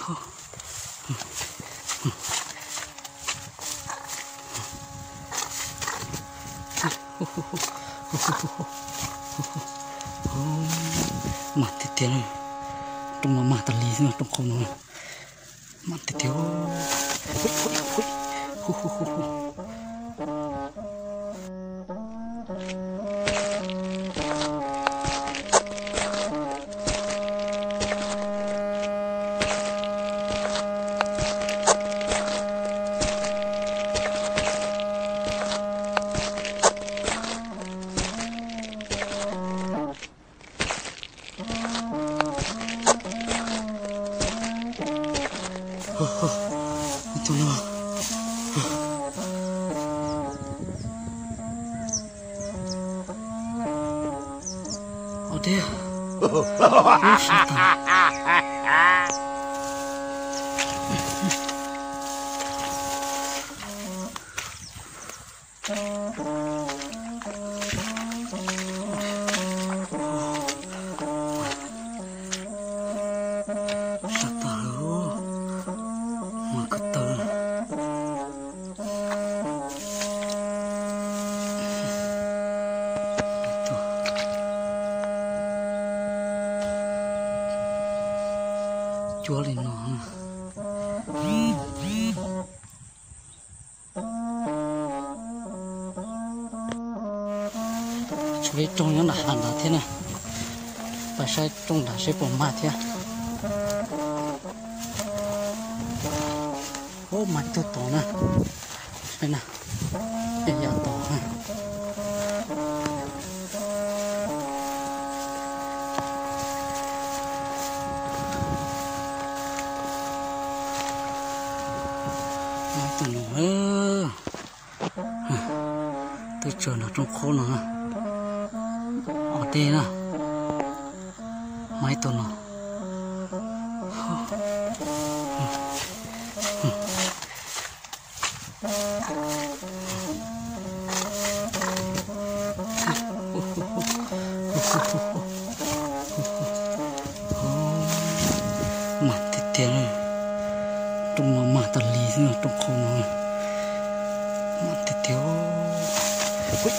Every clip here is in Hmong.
Mag tiag tiag li, rooj no mag tas li xwb, rooj qhov no mag tiag tiag. Ua tiag, sab tas. Sab tas lawm, mas koj taw. Cuab li no. Tshuav ib rooj nyob nram hav nrad thiab na. Pais saib rooj nrad seb puas mag thiab. Ub, mag ib tug tod na. Saib na, ya ya tod na. Tus no, twb tsaws nram rooj qhub no na. Os dej na, mag ib tug no. Mag tiag tiag, rooj no mag tas li xwb, rooj qhub no mag tiag tiag. Hu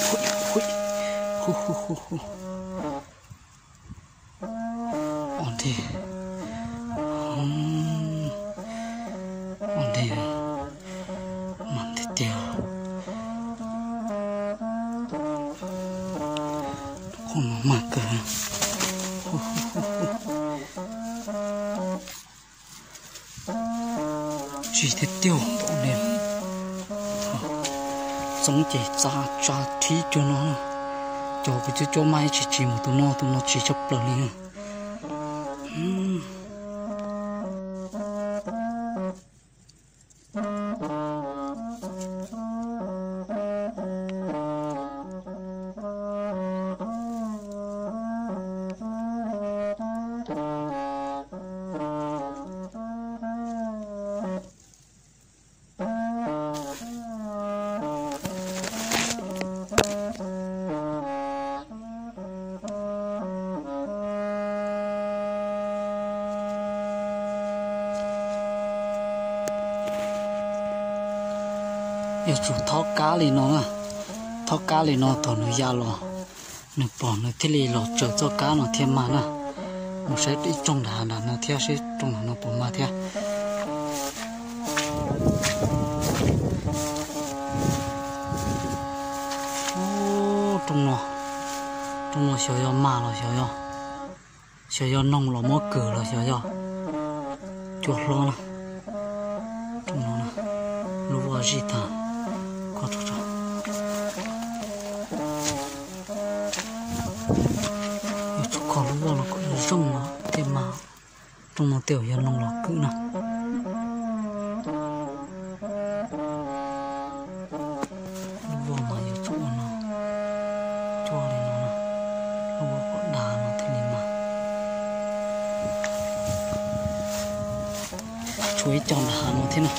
hu hu hu hu hu. Os dej, os dej, mag tiag tiag. Qhov no mag kawg. Tsis tiag tiag npaum li. Txoov ces tsa tsa thib cuag no. Cov kuv cuab cuab mas ib tsis tsis mus tus no, tus no tsis tshaj plaws li. Yuav tsum thob kab li no na, thob kab li no thaum nws ya los, nws pom nws thiaj li los tsaws txoj kab no thiaj mag na. Mus saib ib rooj nram hav nram no thiab seb rooj nram no puas mag thiab. Ub, rooj no, rooj no xyov yog mag los xyov yog, xyov yog noog los muab kwm los xyov yog cua hlob na. Rooj no na, lub vaj zij tag, koj tso tso. Yuav tsum kho lub vaj no kom zoo no thiaj mag. Rooj no tej zaum yog noog los kwm na. Lub vaj mas yuav tsum ua no, cuab li no na, lub vaj kom dav no thiaj li mag. Tshuav ib co nram hav no thiab na.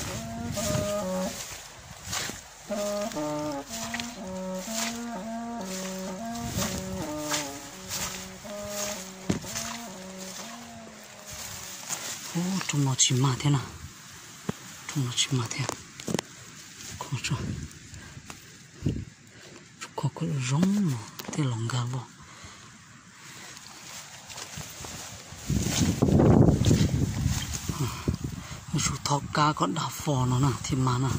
Ub, rooj no tsis Tsis mag thiab na, rooj no tsis mag thiab. Khov kho zoo no thiaj los nkag voj. Yuav tsum thov kab kom daj fo no na thiaj mag na.